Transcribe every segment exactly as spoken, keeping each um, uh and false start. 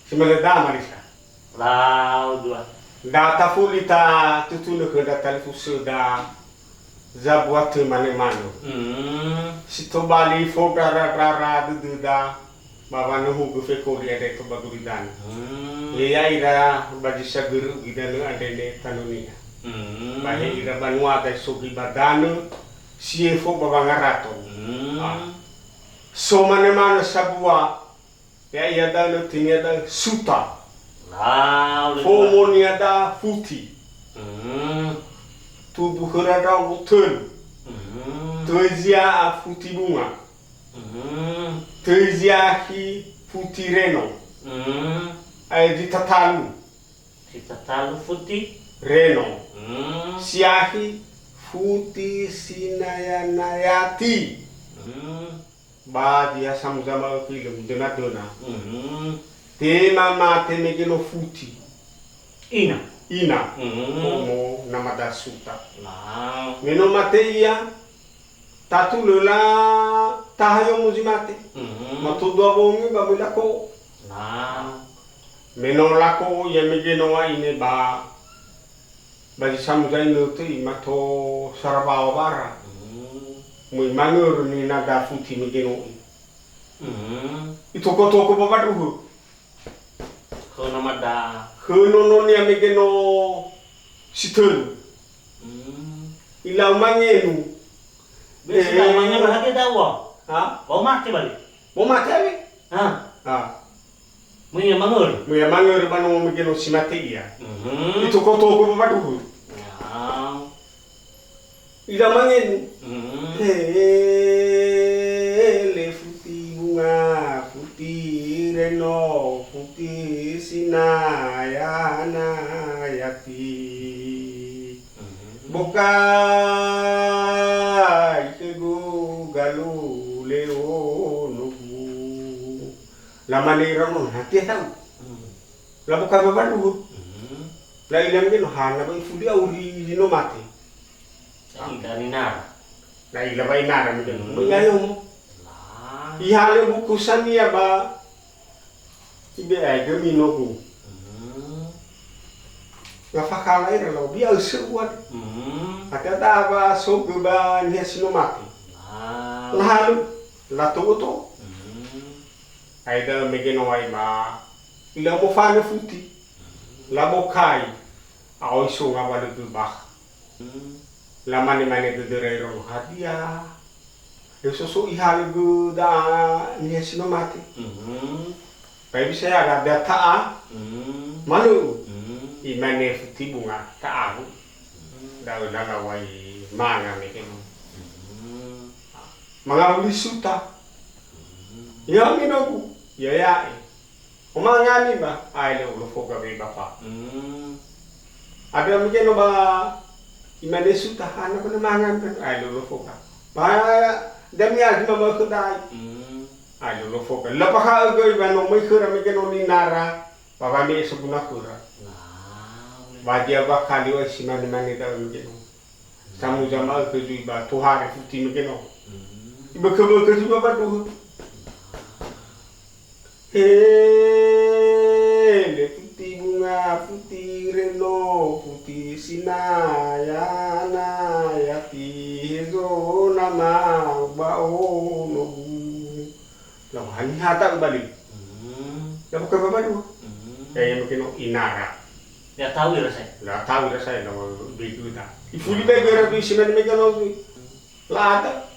Si manö da, Marisa. Lau dua. Da tafuli ta tutunö khö ndra talifusöda Zabuatö manö-manö. Mm. Si tobali fondra ra-, ra-, ra dödöda ba wanuhugö fekoli andre to ba gulidanö. Mm. Ya'ira ba zi sagörö ugi danö andre ne tanonia. Mm. Ba he ira banua da isogi ba danö, si efo ba wangarato. Mm. Ah. So manö-manö sabua, ya'ia da'ö nötinia da'ö Suta. Lau le dua. Fomonia da Futi. Mm. Tudu khöra ndraogo tölu. Mm. Töi zia'a Futi Bunga. Mm. Töi ziakhi Futi Reno. Mm. Ae zi tatalu. Zi tatalu Futi? Reno. Mm. Siakhi Futi Sinaya-nayati. Mm. Ba zi ha samuza ma'ökhö ilö mudöna-döna. Mm. Tema mate mege no Futi. Ina. Ina. Mm. Omo namada Suta. Lau. Me no mate ia, tatu lö lataha yomo zi mate. Mm. Mato dua wongi ba möi lako'o. Lau. Me no lako'o ia mege no wa'aine ba, ba zi samuza inötö i mato sarabawa wara. Mm. Möi mangörö ninada Futi mege no i. Mm. Itoko-toko ba wandruhö. Khö namada. Khö nononia mege no si tölu. Mm. Ilau mangenu. Be si lau mangenu, eh, hadia da'ua? Ha? Ba mate bali? Ba mate ale? Ha? Ha. Möi ia mangörö. Möi ia mangörö ba nomo mege no si mate ia. Mhm. Itoko-toko ba wandruhö. Ya. Ira mangenu. Mhm. Hele Futi Bunga, Futi Reno, Futi Sinaya-nayati. Mhm. Bokai khögu galuleo nogu. Lamane ira ono, hadia ta'u? Mhm. Labokai ba wandruhö. Mhm. La'ila mege no hana ba ifuli auri zi no mate. La'ila ninara. La'ila ba inara mege no. Mhm. Möi ia yomo. La. Ihalö buku sania ba ibe'aigö minogu. Mhm. Lafakhala ira lau, bi'aösö ua. Mhm. Hadia da'a wa sogö ba niha si no mate. La. Lahalö, lato'ö-to'ö. Mhm. Ae da'ö mege no wai ba Ila mofanö Futi. Labokai. A'oi so ngawalö gö bakha. Lamane-mane dödöra ira ono, hadia? Lö so so ihalö gö da'a niha si no mate. Mhm. Bai bisa ya'aga, da ta'a. Mhm. Malö'ö. Mhm. Imane Futi Bunga, ta'ahu. Mhm. Da'ö lala wai manga mege no. Mhm. Mangawuli Suta. Mhm. Ya'ami nogu, ya ya'e. Omangami ba, ae lö olofoga wei bapa. Mm. Andrö mege no ba imane Suta, hana ba na mangami ba, ae lö olofoga. Ba dania zi mamakhö dai. Mm. Ae lö olofoga. Labakha'ö göi ba no möi khöra mege no ninara, ba wame'e soguna khöra. Nah, boleh. Ba dia bakali wai si mane-mane da'ö mege no. Samuza ma'ökhö zui ba tohare Futi mege no. Mm. Ibökö-bökö zui ba wandruhö. Hele Futi Bunga, Futi Reno, Futi Sinaya, na yati hezo nama ba onogu. Lau haniha ta'u bali. Hmm. Lau buka baba dua. Hmm. Ya, ya mungkin inara. Ya tahu ya rasanya. La tahu rasanya, lau begu ta. Ifuli begu era tu isi mana mega lau tu. Hmm. La ada.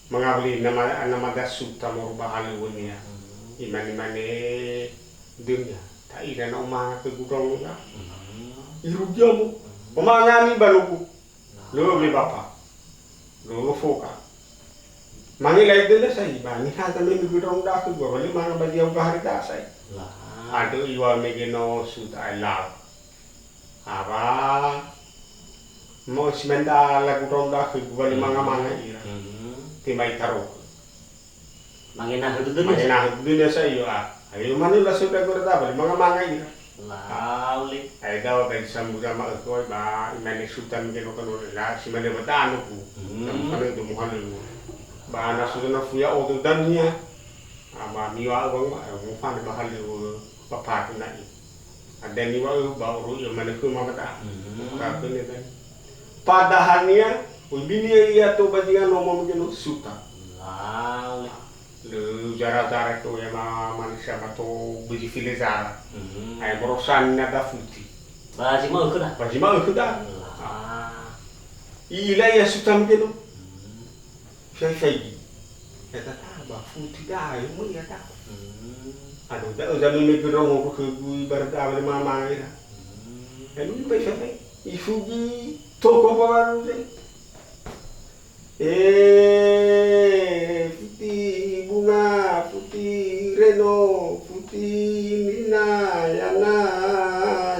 Mangawuli nama, nama dasu ta mau bahali wenia. Hmm. Imani mane dunia. Ta ina na umanga ke gudong ya. Hmm. Irugi amu. Hmm. Umanga ni baluku. Lö me bapa. Lö, lö foka. Mangila idöna sai, ba niha ta me minggu daun daku gua, wali mana ba dia uga hari da sai. Lah. Ado iwa mege no suta ai lau. Awa. Mo si menda lagu daun daku gua, wali manga-manga ira. Hmm. Te mai taro. Mangenahö dödönia sa. Mangenahö dödönia sa, iyo, ah. Ayo mane la saudagar da, bali manga-manga ira. Lauli. Ae dawa bai sambuza ma'ökhö ba imane suta mege no kanono la, si mane ba dano ku. Hmm. Kamu kanono do muhalölu. Ba na suta na fuya odo dania. Ama miwa'ö wangowa, eh, mofane ba halöŵö papatu na'i. Ada niwa'ö ba oro ia manö khöma mada. Mhm. Ka khöne dan. Padahal nia, oi bini ia to ba zinga nomo mege no suta. Lawe. Lö zara-zara to ya ma manusia ma to bezi file zara. Mhm. Ai morosan na da futi. Ba zi ma'ö khöda. Ba zi ma'ö khöda. La. I'ila ia suta mege no. Mhm. Fai-faigi. Ya tata ba futi da, ya mu ya ta. Hmm. Aduh, da uza meme gerong aku ke gui barda wale mama ira. Hmm. Lalu ipai-fai. Ifugi toko baru deh. Eh, futi bunga, futi reno, futi nina, yana,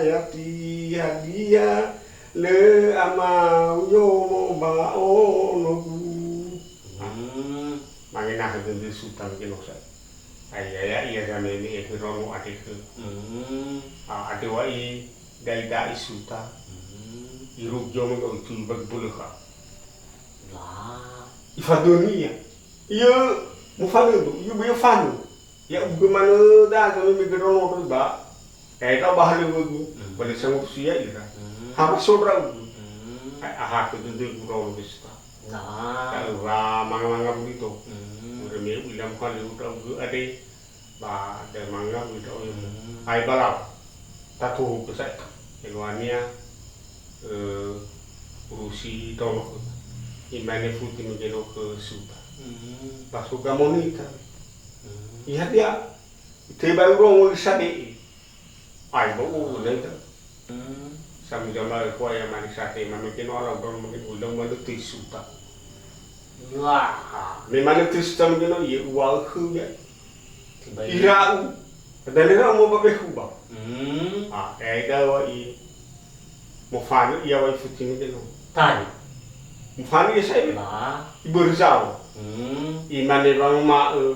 yati hadia, lö ama uyomo ba onogu. Hmm. Mangenaha dödö suta mege no sa. Ai, ai, ai, ia zameme e rono ade khö. Hmm. A, ade wa'i dai da'i suta. Hmm. Irugi omo ga utui bagi bolökha. La. Ifadöni ia. Ia, mufanö do, ia, ia fanö. Ya, ugu manö da, zameme ge rono do ba. Eh, ka ba halöŵögu, hmm, ba lö sangurusi ya'ira. Hmm. Ha ba so ndra'ugö. Hmm. Ai, aha khö dödögu ndra'o lo besta. Nah. Ka wa manga-manga buli to. Hmm. Ure me uila muhalöŵö ndra'ugö ade. Ba da manga uila oyo. Hmm. Ai ba lau. Tatuhu ke sa'i. Eluania, eh, urusi tono. Imane futi mege no khö suta. Hmm. Ba so gamonita. Hmm. Ihadia. Ite ba urongo li sade'e. Ai, ba u nenda. Hmm. Samuza ma khua ya mani sate ma mege no ala udaun mege udaun ma töi suta. Wah. Me ma töi suta mege no ye ua khö ya. Tiba ini. Ira'u. Padahal ira'u mo ba behu ba. Hmm. Ah, eh, da wa i. Mofanö ia wa i futi mege no. Tani. Mofanö ia sa'i. Nah. Iberzau. Hmm. Imane bang ma'ö.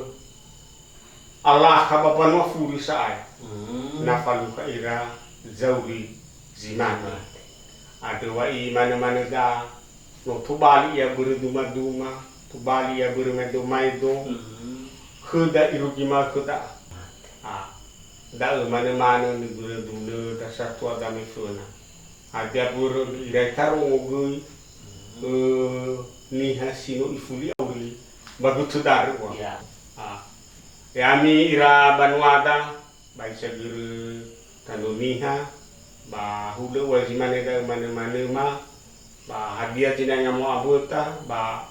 Alakha ba mbanua furi sa'ae. Mm. Na falukha ira zauri zi mane. Andrö wa imanö-manö da, no tobali ia börö duma-duma, tobali ia börö maedo-maedo, mm, khöda irugi ma'ö khöda. Ah, da'ö manö-manö nibörö dunö da satua dame föna. Hadia börö ira itarongo göi, eh, niha si no ifuli auri ba gutu darö ua. Ya. Ah. Ya'ami ira banuada, ba isagörö Tano Niha, ba hulö ua zi mane da'ö manö-manöma, ba hadia zinanga mo'aböta, ba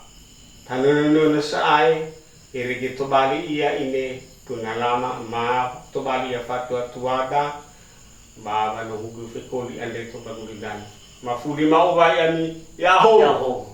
tanönönö sa'ae, Irege tobali ia ine pengalaman ma tobali ia fatua-tuada, ba wanohugö fekoli andre to ba gulidanö. Mafuli ma'owai ami, ya'ahowu. Ya'ahowu.